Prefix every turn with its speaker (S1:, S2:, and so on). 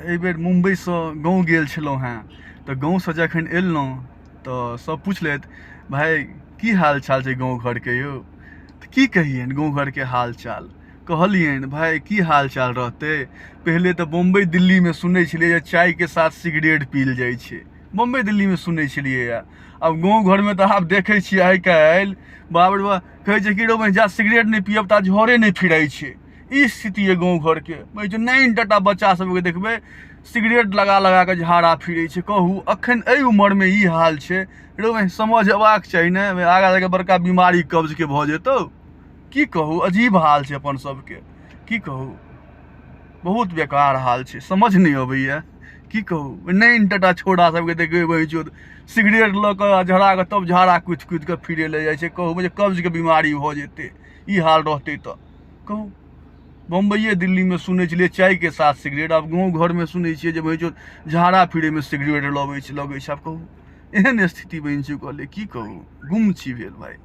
S1: एहिबेर मुम्बइसँ गाँव गेल छलहुँ हेँ। तऽ गाँवसँ जखन एलहुँ तऽ सब पुछलथि, भाय की हाल चाल छै गाँव घरके यौ? तऽ की कहियनि गाँव घरके हाल चाल। कहलियनि, भाय की हाल चाल रहतै, पहिले तऽ बम्बइ दिल्लीमे सुनै छलियै जे चायके साथ सिगरेट पील जाइ छै, बम्बइ दिल्लीमे सुनै छलियै। आब गाँव घरमे तऽ आब देखै छियै आइ काल्हि, बाप रे बाप, कहै छै कि रौ बहिं, जा सिगरेट नहि पियब ता झरे नहि फिराइ छै। ई स्थिति यऽ गाँव घरके। नाइन टाटा बच्चा सबके देखबै सिगरेट लगा लगा कऽ झाड़ा फिरै छै। कहू, अखन एहि उमरमे ई हाल छै। रौ बहिं, समझ अयबाक चाही ने, आगाँ जाकऽ बड़का बीमारी कब्जके भऽ जेतौ। की कहू, अजीब हाल छै अपन सबके, की कहू, बहुत बेकार हाल छै, समझ नहि अबैया की कहू। नाइन टाटा छोड़ा सबके देखबै बहिं चोद सिगरेट लऽ कऽ झड़ा कऽ तब झाड़ा कुथि कुथि कऽ फिरे लए जाइ छै। कहू जे कब्जके बीमारी भऽ जेतै ई हाल रहतै तऽ। कहू, बम्बइए दिल्लीमे सुनै छलियै चायके साथ सिगरेट, आब गाँव घरमे सुनै छियै जे बहिं चोद झाड़ा फिरैमे सिगरेट लगै छै, लगै छै। आब कहू, एहन स्थिति बनि चुकल अइ, की कहू, गुम छी भेल भाय।